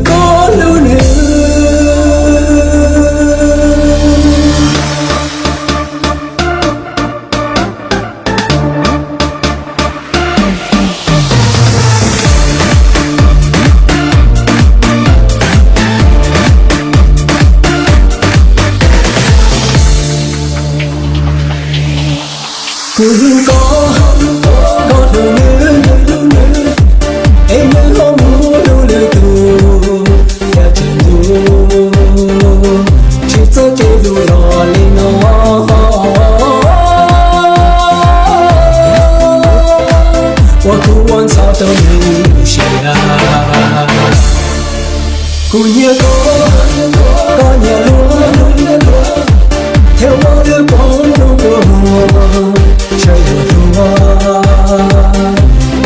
Koj hlub nws. Kuv hlub koj, koj hlub nws, es nws ho mus hlub lwm tus, yam tsis hlub, tsis txhob cia lub los li no. Ua kuv ua ntxhov tau nws lub siab. Kuv nyiam koj, koj nyiam luag, thiaj ua lub koob hlub kua muag, tshawb yuav luag,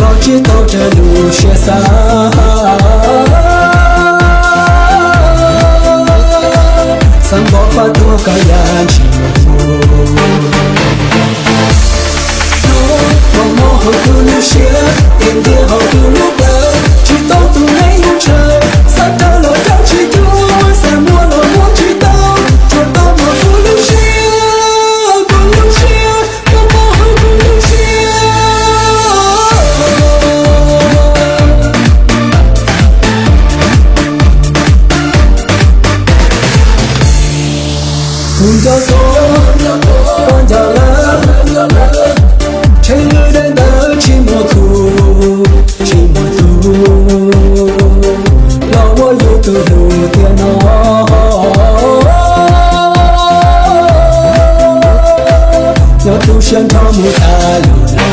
los tsis tau raws lub siab xav. Xav npov faj tuag koj yam tsis mus. Hnub uas mob hauv kuv lub siab, tiag tiag hauv kuv lub plawv, tsis tau tus neeg yuav ntshaw, xav rau los rau tsis cuag, xav muab los muab tsis tau, tsuas tau mos kuv lub siab, kuv lub siab, mob mob hauv kuv lub siab. Kuv nco koj, koj nco lawm, tsheej lub dej ntawd tsis muaj khu, tsis muaj tu, los ua yus tus hlub tiag no. Yog tu siab nrho mus tas lub neej.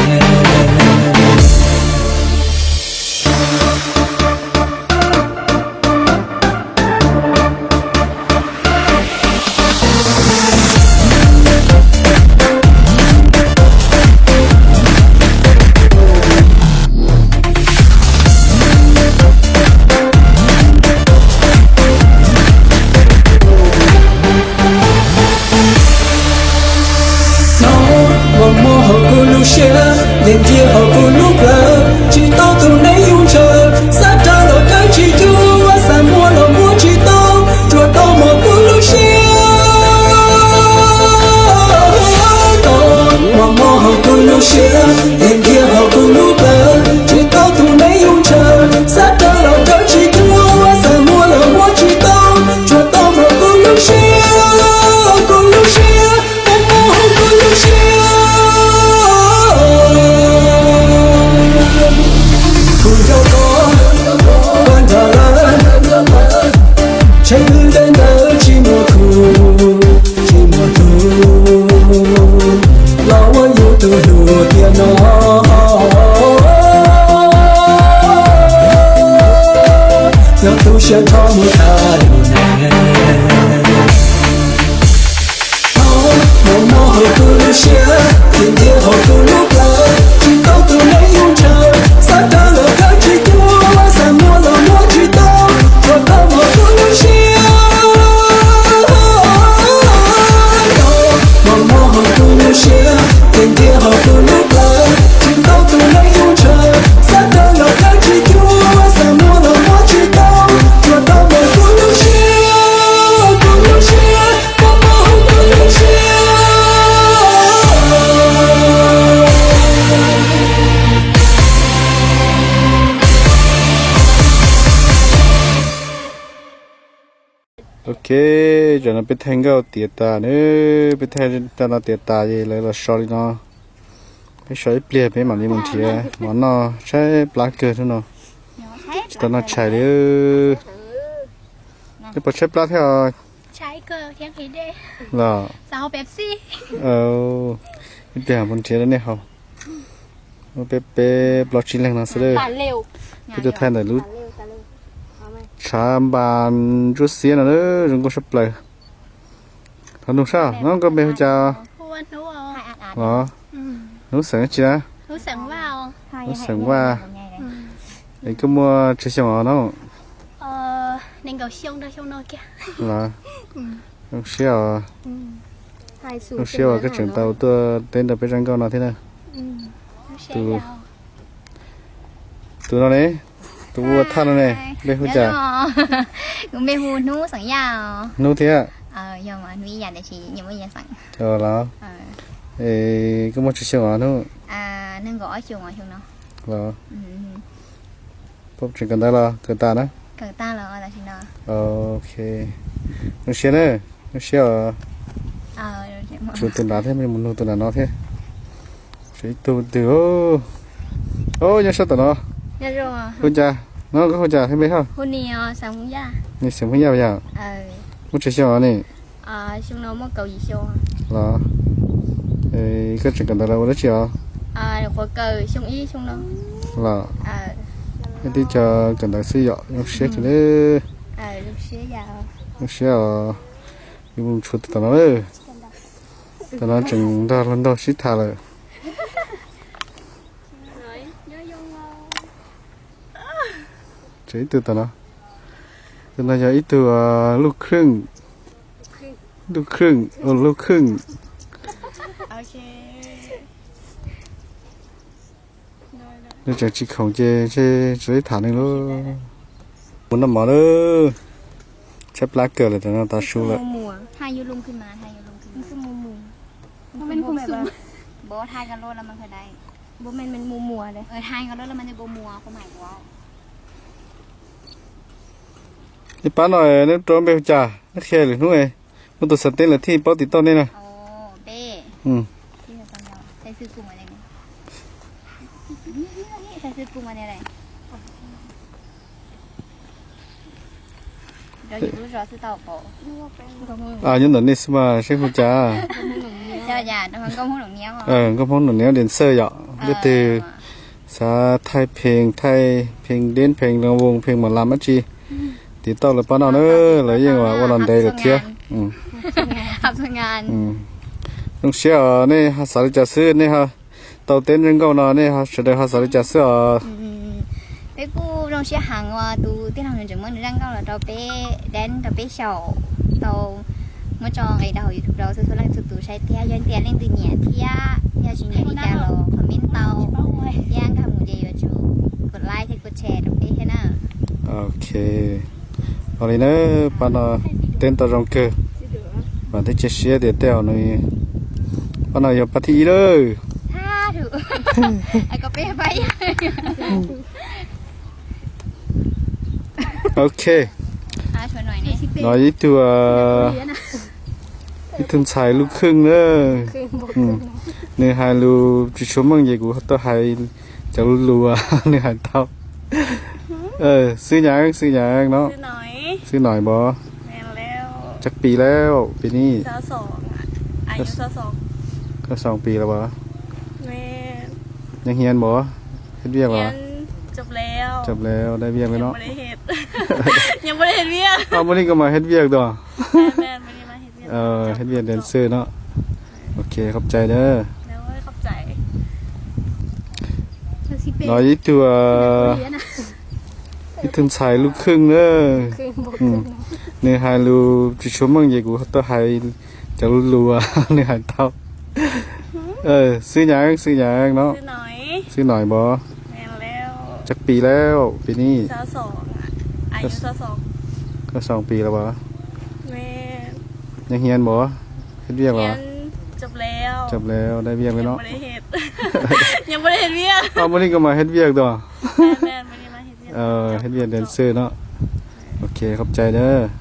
Hnub uas mob hauv kuv lub siab, tiag tiag hauv kuv lub plawv, tsis tau tus neeg yuav ntshaw, xav rau los rau tsis cuag, xav muab los muab tsis tau, tsuas tau mos kuv lub siab. Hnub uas mob hauv kuv lub siab, tiag tiag hauv kuv lub plawv, tsis tau tus neeg yuav ntshaw, xav rau los rau tsis cuag, xav muab los muab tsis tau, tsuas tau mos kuv lub siab, kuv lub siab, mob mob hauv kuv lub siab. Kuv nco koj, koj nco lawm, tsheej lub dej ntawd tsis muaj khu, tsis muaj tu, los ua yus tus hlub tiag no. Yog tu siab nrho mus tas lub neej. Hnub uas mob hauv kuv lub siab, tiag tiag hauv kuv lub plawv, tsis tau tus neeg yuav ntshaw, xav rau los rau tsis cuag, xav muab los muab tsis tau, tsuas tau mos kuv lub siab. Hnub uas mob hauv kuv lub siab, tiag tiag hauv kuv lub plawv, tsis tau tus neeg yuav ntshaw, xav rau los rau tsis cuag, xav muab los muab tsis tau, tsuas tau mos kuv lub siab, kuv lub siab, mob mob hauv kuv lub siab. Ok, tam no peb thaij nkauj tiav tas na, peb thaij tag no tiav tas ces lawv los so li no. Peb so ib pliag peb mam li mus nrhiav mov noj, tshaib plab kawg hnub no. Tsis tau noj tshais li. Nej puas tshaib plab thiab os? Los, ib pliag mus nrhiav rau nej haus. Peb peb plaub tsib leeg no xwb. Peb tuaj thaij ntawm lub tshav npas ntsuab xiab no, zoo nkauj sab plaws. Thov nug sab, no koj npe hu cas? Los, hnub xeem tsi na? Hnub xeem Vaj. Es koj muaj tsawg xyoo os no? Los, zoo siab os. Zoo siab uas koj tseem tau tuaj teb nrog peb zaj nkauj no thiab na. Tus no ne? Tus ua thaj no ne, npe hu cas? Kuv npe hu Hnub xeem Yaj. Hnub thiab? Yog mas Hnub ib yam tiam sis nyias muaj nyias xeem. Los, koj muaj tsawg xyoo os Hnub? Nees nkaum ob xyoos xyoo no. Los, pom tseem kawm ntawv los kawm tas na? Ok. Zoo siab na, zoo siab os. Tshuav tus nrad thiab, mus nug tus nrad no thiab. Tshuav ib tug twg? Nyob sab tom no. Hu cas? No koj hu cas thiab npe haj? Nis Xeem Hmoob Yaj yog? Muaj tsawg xyoo os ni? Los, koj tseem kawm ntawv los ua dab tsi os? Los, nej tib co kawm ntawv xwb yom, zoo siab kawg li. Zoo siab os. Yuav mus tshuav tus tom no. Tom no tseem nrog luag nraug sib tham lawm. Tshuav ib tug tom no. Tus no yog ib tug lub khwj, lub khwj, lub khwj. Nws tseem tsis khoom ces ntshe tsis tau tham nws lauj. Mus noj mov lauj. Tshaib plab kawg lawm, tam no tav su lawm. Nej pab no, nej rau npe hu cas, nej qhia lwm hnub, muaj tus xav teb lawm thiaj paub tiv tauj nej na. Nyob ntawm nej xwb mas seb hu cas. Nkauj Hmoob Num Niab Diam Xawj yom, leej twg xav thaij pheej, thaij pheej deb, pheej loo voos, pheej mos las dab tsi, tiv tauj lawv pab no na, lawv yeej ua los ntev lawm thiab. Zoo siab os, nej ho xav li cas xwb, nej ho tau teb zaj nkauj no nej sawv daws ho xav li cas xwb os? Peb kuj zoo siab heev uas tus tij laug nws tseem muab nws zaj nkauj los rau peb, dev rau peb xyaum, tau muab tso nqis rau hauv YouTube rau txhua txhua leej txhua tus saib thiab. Yog tias leej twg nyiam thiab yog tsis nyiam li cas los comment tau, thiab nkag mus ces yuav tsum kuv like thiab kuv share rau peb thiab na. Ok, ua li na, pab no teb tau zoo kawg, vam thiab cia siab tias tej zaum nws, pab no yog pab thib ib lawm. Ok, no ib tug, ib tug ntxhais lub khwj na. Nws hais lus tsis tshua meej ces kuv tau hais cov lus uas nws hais tau. Xwb Nyav, Xwb Nyav no. Xwb Nyav npov. Tag pis lawm pis ni? Koj xoom pis lawm as? Nyob hiab npov, hej viaj los? Cov lawv dai viaj li no. Muaj li koj mas hej viaj dua. Hej viaj dancer no. Ok, khov cai dawb. No ib tug, ib tug ntxhais lub khwj na. Nws hais lus tsis tshua meej ces kuv tau hais cov lus uas nws hais tau. Xwb Nyav, Xwb Nyav no. Xwb Nyav npov. Tag pis lawm pis ni? Koj xoom pis lawm as? Nyob hiab npov, hej viaj los? Cov lawv dai viaj li no. Muaj li koj mas hej viaj dua. Hej viaj dancer no. Ok, khov cai dawb.